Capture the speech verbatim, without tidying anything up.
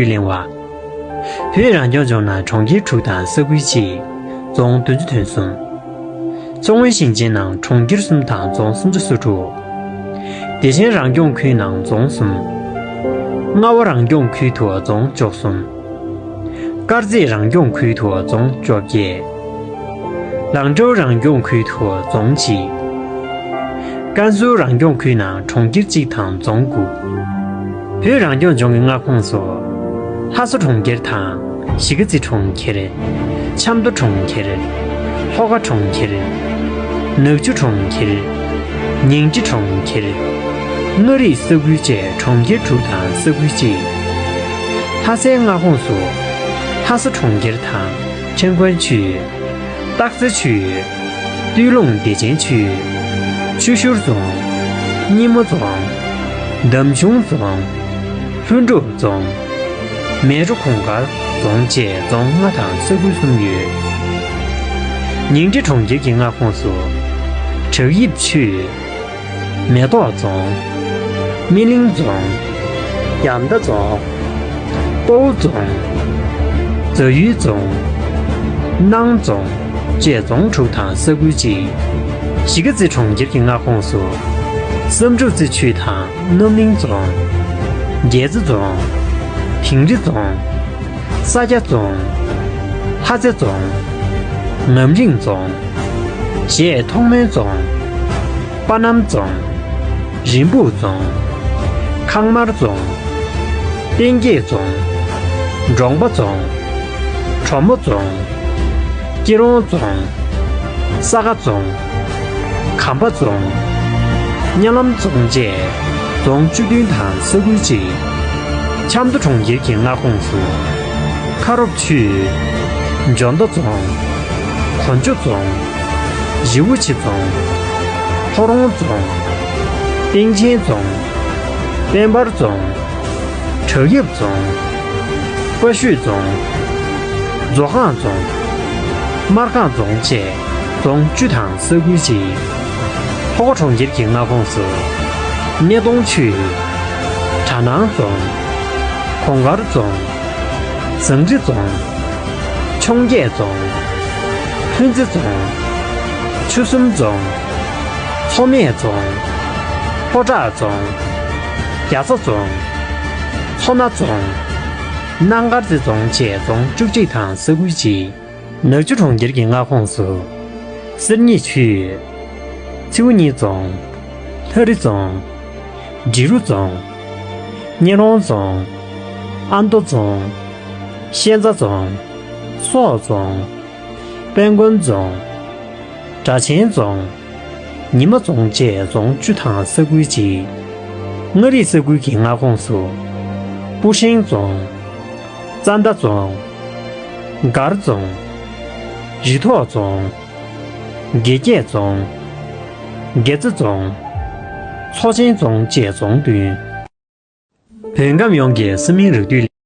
གླེང་བ། བོད་རང་སྐྱོང་ལྗོངས་ནང་གྲོང་ཁྱེར་དྲུག་དང་ས་ཁུལ་གཅིག་རྫོང་བདུན་ཅུ་དོན་གསུམ། མཚོ་སྔོན་ཞིང་ཆེན་ནང་གྲོང་ཁྱེར་གསུམ་དང་རྫོང་སུམ་ཅུ་སོ་དྲུག། བདེ་ཆེན་རང་སྐྱོང་ཁུལ་ནང་རྫོང་གསུམ། རྔ་བ་རང་སྐྱོང་ཁུལ་དུ་རྫོང་བཅུ་གསུམ། དཀར་མཛེས་རང་སྐྱོང་ཁུལ་དུ་རྫོང་བཅོ་བརྒྱད། ལང་ཀྲོའུ་རང་སྐྱོང་ཁུལ་དུ་རྫོང་གཅིག། ཀན་སུའུ་རང་སྐྱོང་ཁུལ་ནང་གྲོང་ཁྱེར་གཅིག་དང་རྫོང་དགུ། བོད་རང་སྐྱོང་ལྗོངས་ཀྱི་མངའ་ཁོངས་སུ། ལྷ་ས་གྲོང་ཁྱེར་དང་གཞིས་ཀ་རྩེ་གྲོང་ཁྱེར། ཆབ་མདོ་གྲོང་ཁྱེར། ལྷོ་ཁ་གྲོང་ཁྱེར། ནག་ཆུ་གྲོང་ཁྱེར། ཉིང་ཁྲི་གྲོང་ཁྱེར། མངའ་རིས་ས་ཁུལ་བཅས་གྲོང་ཁྱེར་དྲུག་དང་ས་ཁུལ་གཅིག། ལྷ་སའི་མངའ་ཁོངས་སུ། ལྷ་ས་གྲོང་ཁྱེར་དང་ཁྲེང་ཀོན་ཆུས། སྟག་འཚེར་ཆུས། སྟོད་ལུང་བདེ་ཆེན་ཆུས། ཆུ་ཤུར་རྫོང་། སྙེ་མོ་རྫོང་། འདམ་གཞུང་རྫོང་། ལྷུན་གྲུབ་རྫོང་། མལ་གྲོ་གུང་དཀར་རྫོང་བཅས་རྫོང་ལྔ་དང་ས་ཁུལ་གསུམ་ཡོད། ཉིང་ཁྲི་གྲོང་ཁྱེར་གྱི་མངའ་ཁོངས་སུ། བྲག་ཡིབ་ཆུས། མེ་ཏོག་རྫོང་། སྨིན་གླིང་རྫོང་། ཡམ་མདའ་རྫོང་། སྤོ་བོ་རྫོང་། རྫ་ཡུལ་རྫོང་། སྣང་རྫོང་བཅས་རྫོང་དྲུག་དང་ས་ཁུལ་གཅིག། གཞིས་ཀ་རྩེ་གྲོང་ཁྱེར་གྱི་མངའ་ཁོངས་སུ། བསམ་གྲུབ་རྩེ་ཆུས་དང་རྣམ་གླིང་རྫོང་། རྒྱལ་རྩེ་རྫོང་། དིང་རི་རྫོང་། ས་སྐྱ་རྫོང་། ལྷ་རྩེ་རྫོང་། ངམ་རིང་རྫོང་། ཞེས་ཐོག་མོན་རྫོང་། པ་སྣམ་རྫོང་། རིན་སྤུངས་རྫོང་། ཁང་དམར་རྫོང་། གཏིང་སྐྱེས་རྫོང་། འབྲོང་པ་རྫོང་། གྲོ་མོ་རྫོང་། སྐྱིད་རོང་རྫོང་། ས་དགའ་རྫོང་། གམ་པ་རྫོང་། གཉའ་ལམ་རྫོང་བཅས་རྫོང་བཅུ་བདུན་དང་ས་ཁུལ་གཅིག། ཆབ་མདོ་གྲོང་ཁྱེར་གྱི་མངའ་ཁོངས་སུ། ཁ་རོབ་ཆུས། འཇོ་མདའ་རྫོང་། གོ་འཇོ་རྫོང་། རི་བོ་ཆེ་རྫོང་། ལྷོ་རོང་རྫོང་། སྟེང་ཆེན་རྫོང་། དཔལ་འབར་རྫོང་། བྲག་ཡིབ་རྫོང་། དཔའ་ཤོད་རྫོང་། མཛོ་སྒང་རྫོང་། སྨར་ཁམས་རྫོང་བཅས་རྫོང་བཅུ་དང་ས་ཁུལ་གཅིག། ལྷོ་ཁ་གྲོང་ཁྱེར་གྱི་མངའ་ཁོངས་སུ། སྣེ་གདོང་ཆུས། གྲ་ནང་རྫོང་། གུང་དཀར་རྫོང་། ཟངས་རི་རྫོང་། འཕྱོངས་རྒྱས་རྫོང་། ལྷུན་རྩེ་རྫོང་། ཆུ་གསུམ་རྫོང་། མཚོ་སྨད་རྫོང་། ལྷོ་བྲག་རྫོང་། རྒྱ་ཚ་རྫོང་། མཚོ་སྣ་རྫོང་། སྣང་དཀར་རྩེ་རྫོང་བཅས་རྫོང་བཅུ་གཅིག་དང་ས་ཁུལ་གཅིག། ནག་ཆུ་གྲོང་ཁྱེར་གྱི་མངའ་ཁོངས་སུ། གསེར་རྙེད་ཆུས། མཚེའུ་གཉིས་རྫོང་། ལྷ་རི་རྫོང་། འབྲི་རུ་རྫོང་། སྙེ་རོང་རྫོང་། ཨ་མདོ་རྫོང་། ཤན་རྩ་རྫོང་། སོག་རྫོང་། དཔལ་མགོན་རྫོང་། སྦྲ་ཆེན་རྫོང་། ཉི་མ་རྫོང་བཅས་རྫོང་བཅུ་དང་ས་ཁུལ་གཅིག། མངའ་རིས་ས་ཁུལ་གྱི་མངའ་ཁོངས་སུ། སྤུ་ཧྲེང་རྫོང་། རྩ་མདའ་རྫོང་། མགར་རྫོང་། རི་ཐོག་རྫོང་། དགེ་རྒྱས་རྫོང་། དགེ་རྩ་རྫོང་། མཚོ་ཆེན་རྫོང་བཅས་རྫོང་བདུན། བོད་ཁམས་ཡོངས་ཀྱི་ས་མིང་རིགས་འདུས།